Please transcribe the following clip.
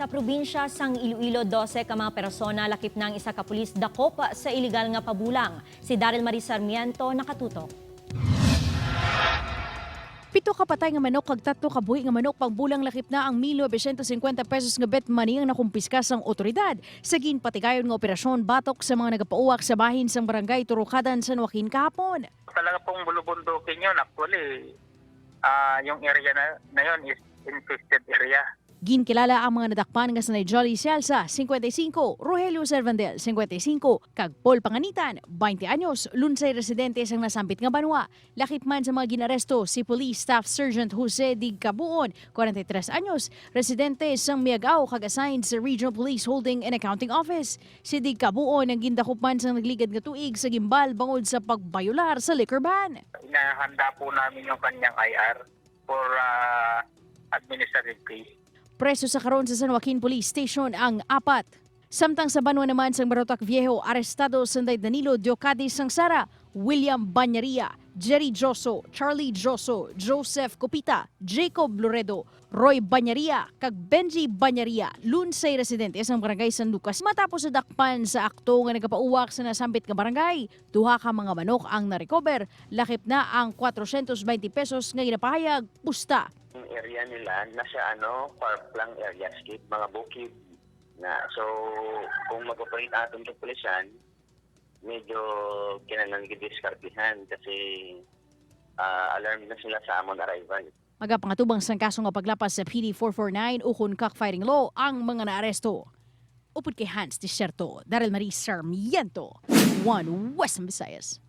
Sa probinsya sang Iloilo, 12 ka mga persona lakip ng isa ka pulis dakop sa iligal nga pabulang. Si Daryl Marie Sarmiento nakatutok. 7 ka patay nga manok kag 3 ka buhi nga manok pangbulang lakip na ang 1,950 pesos nga bet money ang nakumpiska sang otoridad sa ginpatigayon nga operasyon batok sa mga nagapauwak sa bahin sang barangay Turukadan, San Joaquin kahapon. Talaga pong bulubundukin yun. Actually, yung area na yun is infested area. Ginkilala ang mga nadakpan nga sa Jolly Celsa, 55, Rogelio Cervandel, 55, kag Paul Panganitan, 20 anyos, lunsay residente sang nasampit nga banwa. Lakip man sa mga ginaresto si Police Staff Sergeant Jose Digcabuon, 43 anyos, residente sang Miagao kag assigned sa Regional Police Holding and Accounting Office. Si Digcabuon ang gindakop man sang nagligad nga tuig sa gimbal bangod sa pagbayular sa liquor ban. Inahanda po namin yung kanyang IR for administrative case. Preso sa karon sa San Joaquin Police Station ang apat. Samtang sa banwa naman sang Barotac Viejo, arestado Sanday Danilo Diocadis Sangsara, William Banyaria, Jerry Joso, Charlie Joso, Joseph Copita, Jacob Loredo, Roy Banyaria, kag Benji Banyaria, lunsay residente sang barangay San Lucas matapos sa dakpan sa akto nga nagapauwak sa nasambit nga barangay. Duha ka mga manok ang narecover, lakip na ang 420 pesos nga ginapahayag pusta. Yung area nila nasa ano, park lang area, skip, mga bukid na. So kung mag-operate aton to pulisan, medyo kinahanglan gidiskartehan kasi alarm na sila sa amon arrival. Magapangatubang sang kaso nga paglapas sa PD 449 ukon cockfighting law ang mga naaresto. Upod kay Hans Desierto, Daryl Marie Sarmiento, One Western Visayas.